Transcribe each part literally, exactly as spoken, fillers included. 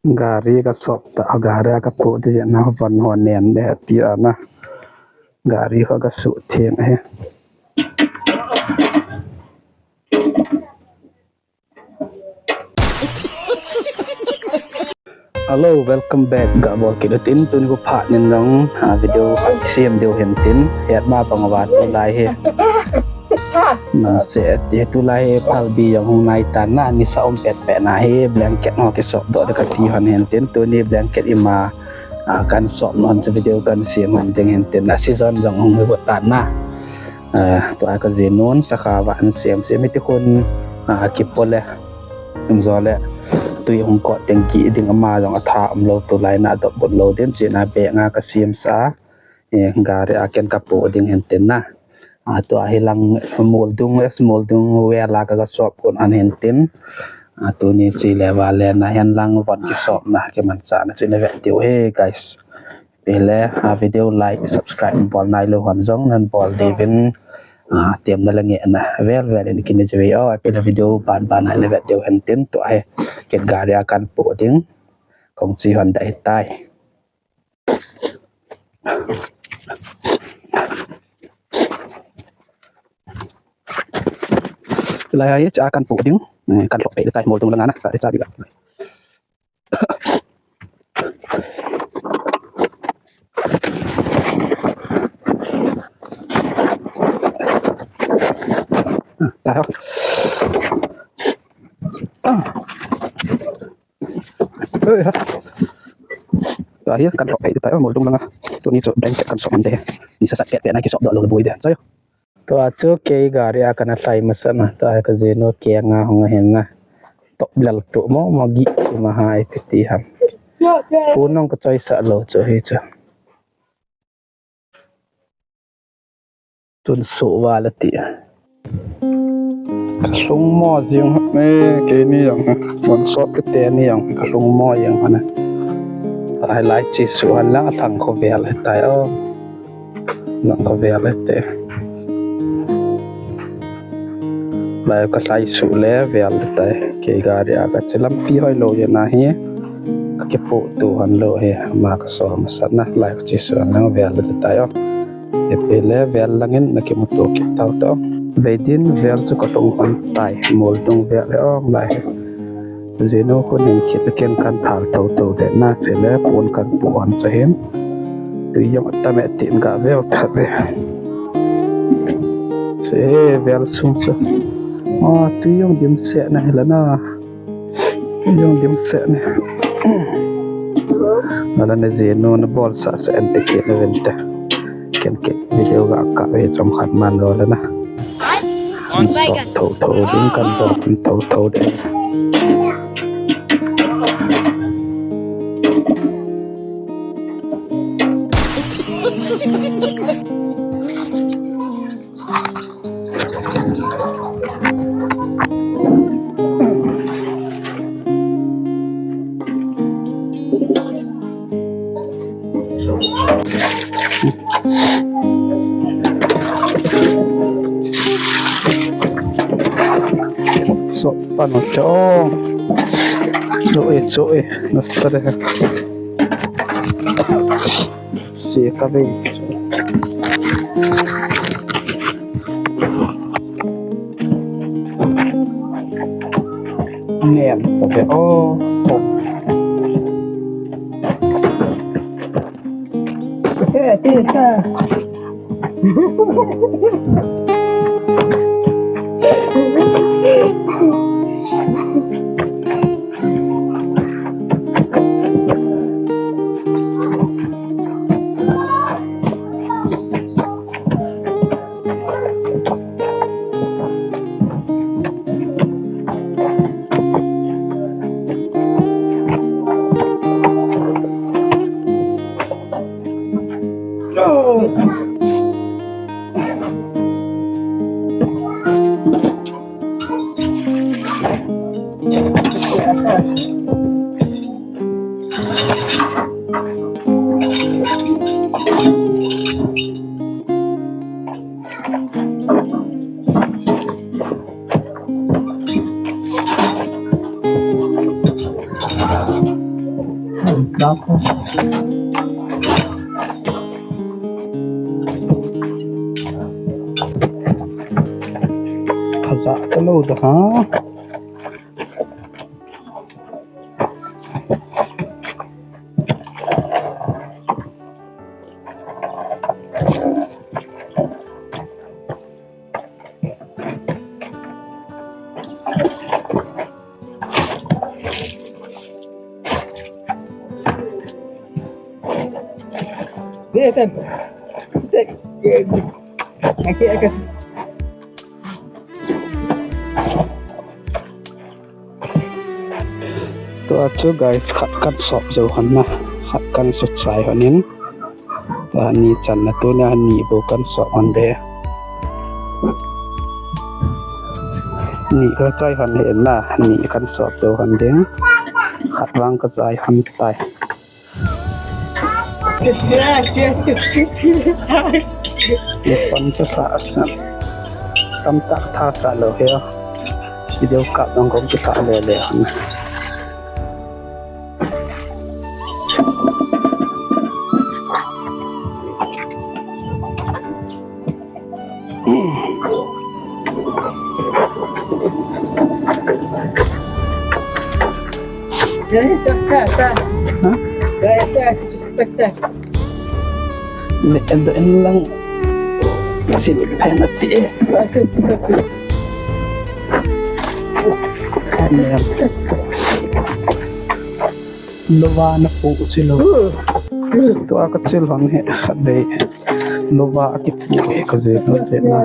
Gari ka sop ta, gari ka pu ti na van ho nen de ti ana. Gari ka ka su theng he. Hello, welcome back. Ga bol kit utin tuni ko phat nin jong, ah, video siam deu hen tin. Het ma bang va tulai he. Na se ti tulai he phalbi jong hung nai tan na, nisa um pet pet na he blanket ho kisop doh de kati hon hen tin. Tuni blanket ima, ah, kan sop non se video kan siam hon ding hen tin. Na season jong hung he tan na. Ah, tua ka jinun sakha va an siam siam iti khun, ah, kipole. Injo le tui hung kot ding ki ding ama jong atha um lo tulai na dop bot lo din chi na be nga ka siam sa. Eh, gari a ken ka pu ding hen tin na. Ah, tua hi lang mol dung, eh, mol dung vel a ka ka sop kun an hen tin. Ah, tuni chi le va le na hen lang von kisop na kiman cha na chi na ve tiu he guys. Pile, ah, video like, subscribe bol nai lo hon jong nan bol diuvin, ah, tem na la nge na vel vel in kini jui o, pile video ban ban nai le vet diu hen tin tua he. Ket gari a kan pu ding. Kong chi hon dai tai. Lai ai cha kan pu ding. Eh, kan lok pe tai mol dung la nga na, ka cha di la. Tayo. Oi, ha. Tayo, kan lok pe tayo, mol dung la nga. Tuni chu blanket kan sop man de. Nisa sat pet pet na kisop doh lo boi de. Tayo. Tua chu kei gari a kana lhai masa na, tua ka jinu kei nga hung ahin na. Top lel tu mo, mo gi chi ma hai piti ham. Pu nong ka choi sa lo chu hi chu. Tun su va la ti. Ka lhung mo jing, eh, kei ni jong, mon sop ka te ni jong, ka lhung mo jing hana. Ai lai chi su han lang a thang kho vel he tai o. Lang kho vel he te. Lai ka lai su le vel he tai. Kei gari a ka chi lampi hoi lo jeng ahi. Ka kipu tu han lo he. Ma ka so ma sat na. Lai ka chi su han lang vel he tai o. Epi le vel langin na kimuto kit tau tau. Veidin vel chu ka lhung hon tai, mol dung vel he ong lai he. Jinu khun hin khit ken kan thal tho tho de na che le pon kan pu hon chu hin. Tui jong tam e tin ga vel khat ve. Che vel sung chu. Ma tui jong dim se na he la na. Jong dim se ne. Ala ne jinu na bol sa sa en te ke na ven te. Ken ke video ga ka ve chom khat man lo la na. An sop tho tho ding kan dong tho tho de. Sop pan o cho. Lo e cho e. Nasa de. Se ka ve. Nem ta ve o. Phaja talou da ha. Tua chu guys, khat kan sop jou hon na, khat kan su chai hon in. Tua ni channa tuna ni bou kan sop hon de. Ni ka chai hon he na, ni kan sop jou hon ding. Khat vang ka chai hon tai. Ipon chu tha sa. Tamtah tha sa lou hi. Video kap dong kong chu tha le le. Ha? Le endo en lang. Sin pen ati. Lova na pu chilo. Tua ka chil hon he khat vei. Lova ki pu he ka je no je na.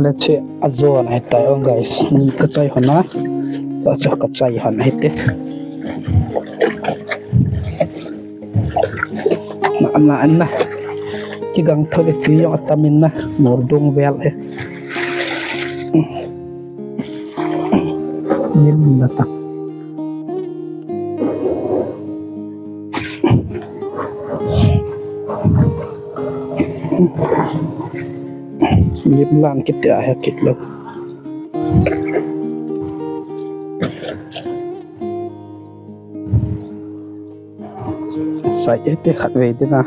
Let's see, ajon ahitai o guys. Ni ka chai hon a. Tua chu ka chai hon ahite. Na, na, na. Kigang tho le tui jong atam in na. Mordung vel e. Lim na ta. Lim lang kiti a he kit lo. Sai e te khat vei te na.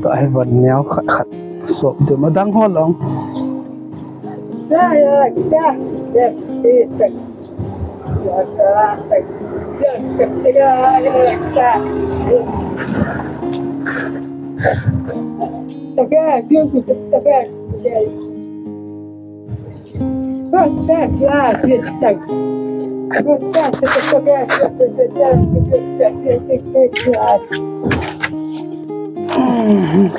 Tua hi von neo khat khat sop te ma dang ho long.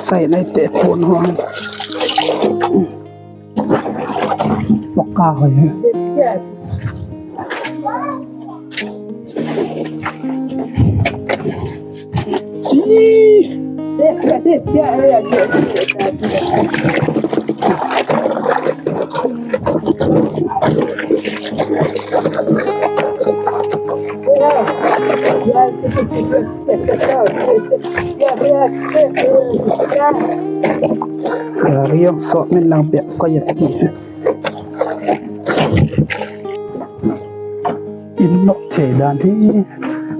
Sai nai te pon hong. Poka hoi. Chi. Gari jong sop min lang bep ko yati. In nok thei dan hi.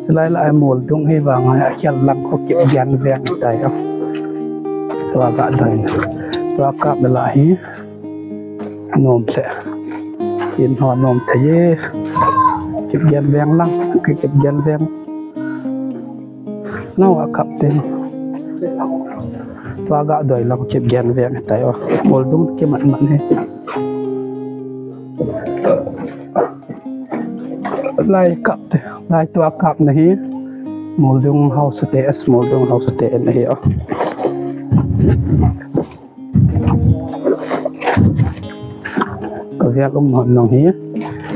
Chulai lai mol dung hi vang a khel lang ko kip gen veng tai a. Tua ga doi na. Tua kap na la hi. Nom le. In ho nom thei e. Kip gen veng lang. Kip gen veng. Nau a kap te. Tua ga doi lang kip gen veng tai o. Mol dung ki man man he. Lai kap te. Lai tua kap na hi. Mol dung house te, mol dung house te na hi o. Ka vel um hon nong hi.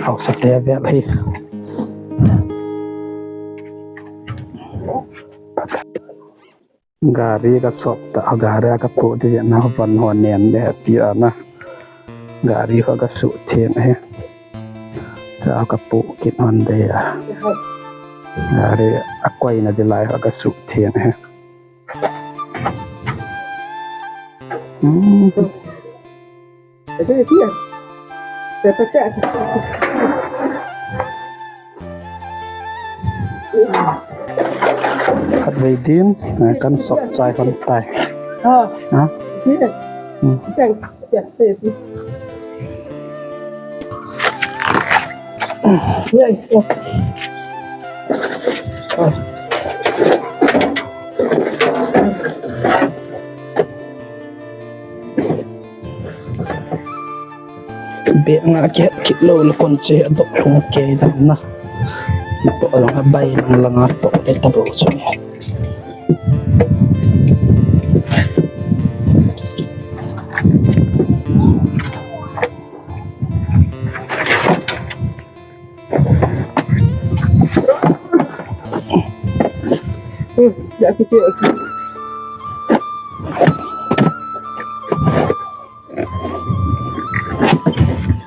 House te vel hi. Gari ka sop ta, gari ka pu ti na van ho nen de ti ana. Gari ho ka su theng he. Ka kapu kit hon dei a. Gari a koina di lai ka su thian he. Hmm. Khatvei din, eh, kan sop chai hon tai. Ha? Hmm. Beh nga ke kit lou le kon che a dok lhung kei dan na. Toh lang a bai lang lang a toh le ta bo chu ni.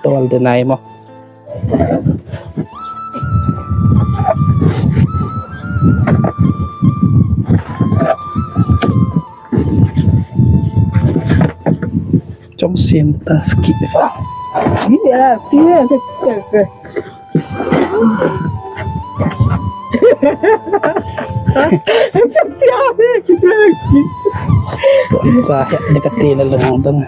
Tol de nai mo. Chong siam ta ki fa. Ki ya, ki ya, ki ya. Sa he de ka te la lang dang.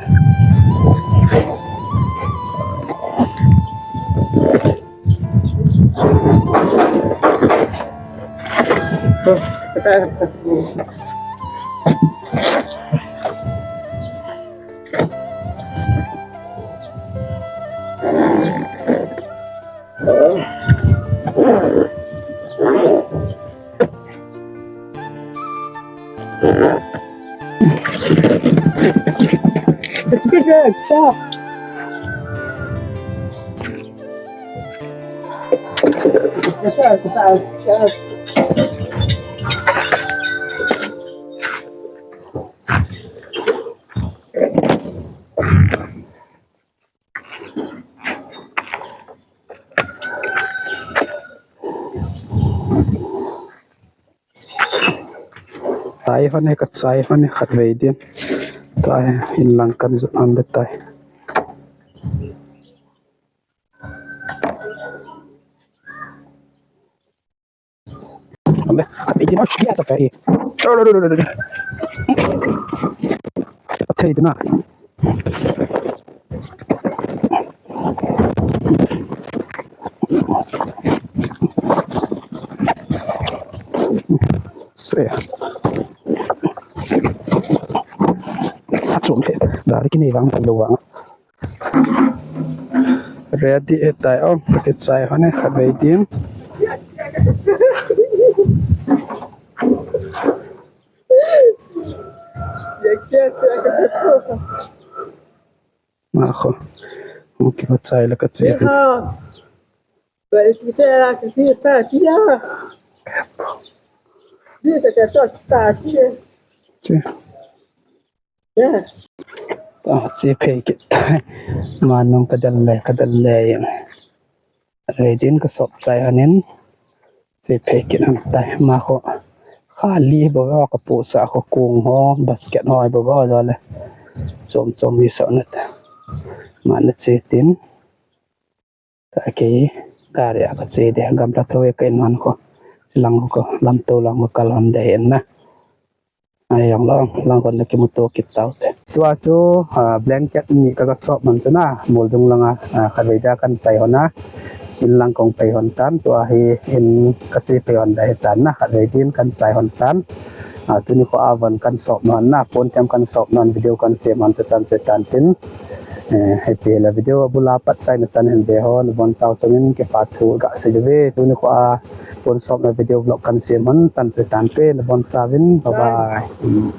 Chai hon e, ka chai hon e, khatvei din. Tua hi in lang kan jot an be tai. Ale, khatvei din, oh, shit, okay. Athei dina. Se. Achom le, gari kinei vang, lo vang. Ready e tai o, kichai hon e, khatvei din. Ma kho, hung kichai le ka che. Che. Ta, che phei kit tai. Ma nung ka dal le, ka dal le. Ready in ka sop chai hon in. Che phei kit hon tai. Ma kho. Kha li bo ka pu sa kho kung ho, basket ho bo ba le. Chom chom hi sa nat. Ma na che tin. Ta kei, gari a ka che de, gamla tho e ka in hon kho. Lang kho, lamto lang kho kal hon de en na. Ai, jong lang, lang kho na kimuto kit tau te. Tua chu, ah, blanket ni ka ka sop man chu na, mol dung lang a, ah, khatvei da kan chai hon a. In lang kong pai hon tan, tua hi in ka che pai hon da hi tan na, khatvei din kan chai hon tan. Ah, tuni kho a von kan sop non na, pon tem kan sop non, video kan sem hon te tan te tan tin. Eh, hiti le video bula pat chai na tan hin be ho, na bon tau tungin ke pa thu ga se de ve, tuni kho a pon sop na video vlog kan sem hon tan te tan te, na bon tau vin, bye bye. Mm.